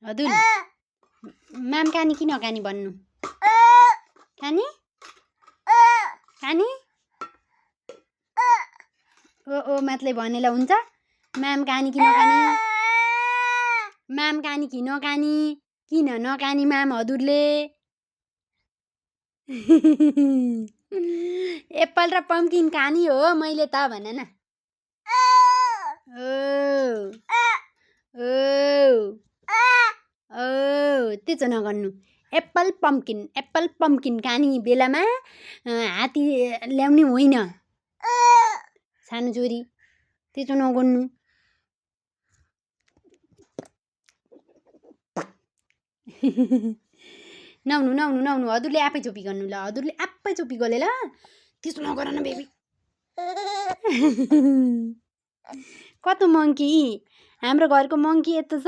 हजुर म्याम कानी कि नकानी भन्नु कानी कानी ओ मात्रै भनेला हुन्छ म्याम कानी कि नकानी म्याम कानी कि नकानी किन नकानी म्याम हजुरले एप्पल र पम्किन कानी हो मैले त भन न त्यसो नगर्नु एप्पल पम्किन कानी बेलामा हात्ती ल्याउने होइन सानो छोरी त्यसो नगर्नु नाउनु हजुरले आफै चोपी गर्नु ल हजुरले आफै चोपी गर्ले ल त्यसो नगर न बेबी कस्तो मङ्की हाम्रो घरको मङ्की यस्तो छ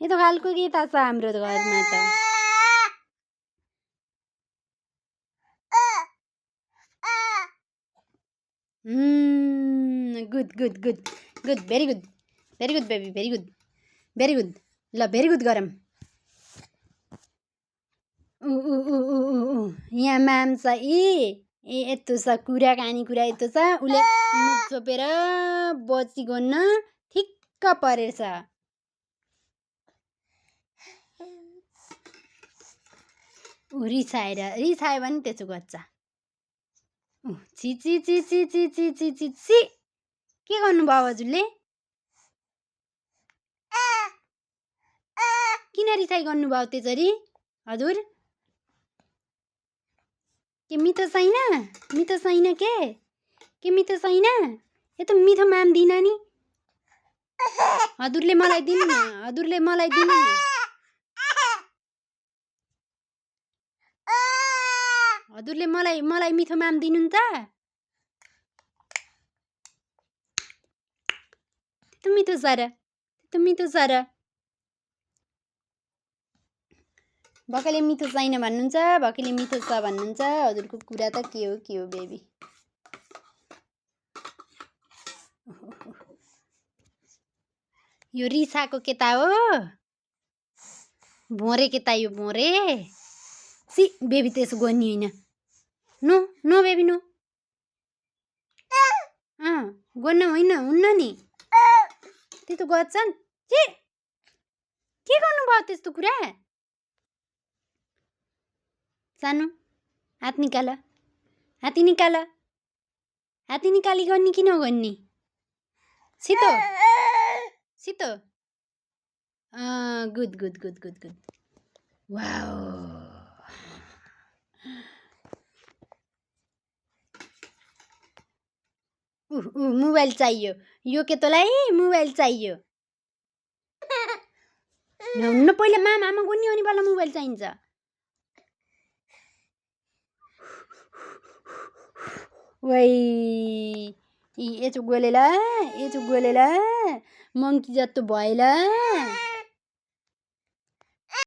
यस्तो खालको के थाहा छ हाम्रो घरमा त good very good baby very good ल भेरी गुड गरम यहाँ म्याम छ यस्तो छ कुराकानी यस्तो छ उसले मुख छोपेर बसी गर्न ठिक्क परेछ रिसायो भने त्यसो गर्छ छि के गर्नुभयो हजुरले किन रिसाइ गर्नुभयो त्यसरी हजुर के मिठो छैन के मिठो छैन यो त मिठो म्याम दिन नि हजुरले मलाई दिनु न हजुरले मलाई मिठो म्याम दिनुहुन्छ त्यो मिठो छ र भकैले मिठो छैन भन्नुहुन्छ भकैले मिठो छ भन्नुहुन्छ हजुरको कुरा त के हो बेबी यो रिसाको केटा हो भोरे केटा यो भोरे सी बेबी त्यसो गर्ने होइन नो बेबी नो गर्न होइन हुन्न नि त्यस्तो गर्छन् के गर्नुभयो त्यस्तो कुरा सानो हात निकाली गर्ने कि नगर्ने सितो गुड वाओ मोबाइल चाहियो यो केटोलाई मोबाइल चाहियो न पहिला आमा गर्ने हो नि बल्ल मोबाइल चाहिन्छ वै यचो गोलेला मङ्की जस्तो भएला